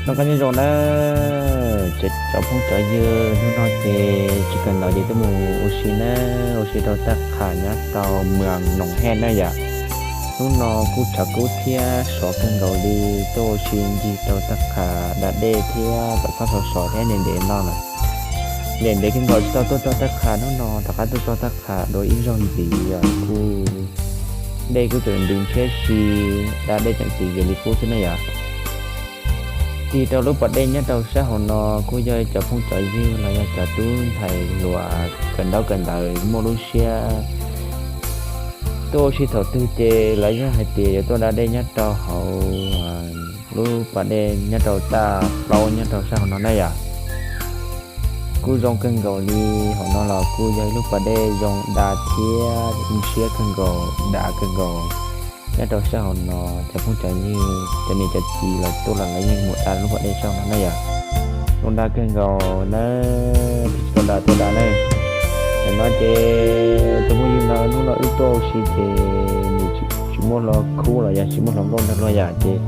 Noj qab nyob zoo na, cov phooj cov ywg, hnub no ces tsis kawm ntawv ces tuaj mus ua si na, ua si rau taj qham nyob rau Moos Noom Hej na yom. Hnub no kuj tshav kub thiab sov kawg nkaus li, tuaj ua si ncig rau taj qham da dej thiab tom qab sov sov thiab ntev ntev no lawm. Ntev ntev kawg nkaus tsis tau tuaj txog taj qham, hnub no rov qab tuaj txog taj qham dua ib zaug ntxiv os, kuj dej kuj tseem nti ntshiab si, da dej tseem tiv ze li qub xwb na yom. Tig rau lub pas dej nyob rau sab hauv no kuj yog cov phooj cov ywg los yog cov tub ntxhais hluas kawm ntaub kawm ntawv muaj lub siab tuaj ua si thaum twg ces lawv yeej hais tias yuav tuaj da dej nyob rau hauv lub pas dej nyob rau taj plaub nyob rau sab hauv no na yom. Kuj zoo kawg nkaus li, hauv no los kuj yog ib lub pas dej zoo da thiab ntshiab kawg nkaus, dav kawg nkaus. Nyob rau sab hauv no cov phooj cov ywg, cov niam cov txiv lawv tuaj los lawv yeej mus da lub pas dej sab hauv no na yom. Zoo da kawg nkaus na, tsis tau da tuaj da na. Tam no ces tus phooj ywg no hnub no wb tuaj ua si ces nws tsis muaj hluas khub los yog tsis muaj hluas nkauj nrog luag yom, ces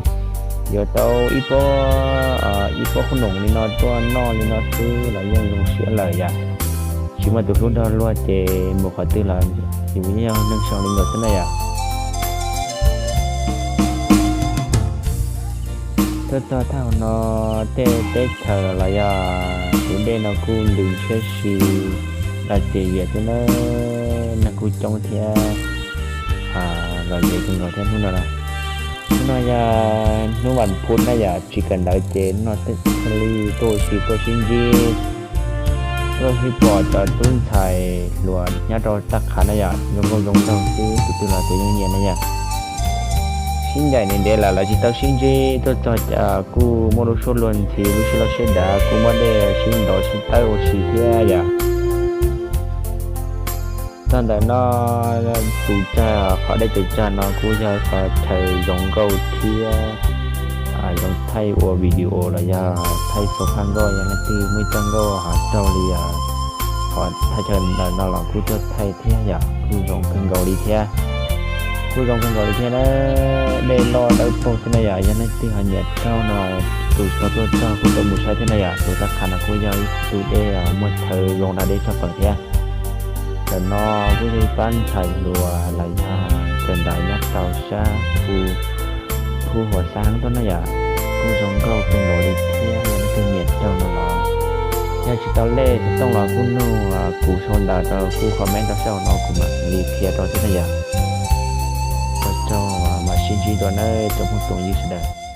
yuav tau ib pob, ib pob qhob noom li no tuaj noj li no xwb los yeej zoo siab lawm yom. Tsis muaj tus hlub nrog luag ces mus qhov twg los yus yeej yog neeg zoo li nkaus xwb na yom. Tuaj txog thaj hauv no tej teb chaws los yog tus dej no kuj ntws ntshiab si, da ces yias xwb na, neeg kuj coob thiab los ze kawg nkaus thiab hnub no na. Hnub no yog hnub vas phuv na yom, tsis kawm ntawv ces hnub no thiaj li tuaj ua si tuaj sib ntsib, tuaj sib pom cov tub ntxhais hluas nyob rau taj qham na yom, zoo nkauj zoo nraug xwb, tus twg los tus yeej nyiam na yom. Sib ncaim ntev ntev lawm lawv tsis tau sib ntsib, tuaj txog kuj muaj lub suab luag ntxhi, lub siab loj siab dav, kuj muab dej sib ntov sib tawb ua si thiab yom. Txog ntawm no, tus tsag, qhov dej tus tsag no kuj yog qhov chaw zoo nkauj thiab zoo thaij ua video los yog thaij xua phaj nkauj, yog leej twg muaj ib txoj nkauj ho raug li qhov thaj chaw ntawm no los kuj tuaj thaij thiab yom, kuj zoo kawg nkaus li thiab. Kuj zoo kawg nkaus li thiab na, dej loj dawb paug xwb na yom, yog leej twg ho nyiam raug no, tus tsis tau tuaj txog kuj tau mus saib thiab na yom, tus taj qham no kuj yog ib tug dej muaj chaw zoo da dej tshaj plaws thiab. Ntawm no kuj yog ib pab ntxhais hluas los yog kawm ntawv nyob rau sab phu, phu Huas Xab tuaj na yom, kuj zoo nkauj kawg nkaus li thiab, yog leej twg nyiam raug no los yog tsis tau lej xov tooj los kuj nug kuv sau ntawv rau kuj comment rau sab hauv no kuv mam li qhia rau thiab na yom. Ua tsaug, mam sib ntsib dua nawb tsoom phooj tsoom ywg sawv daws.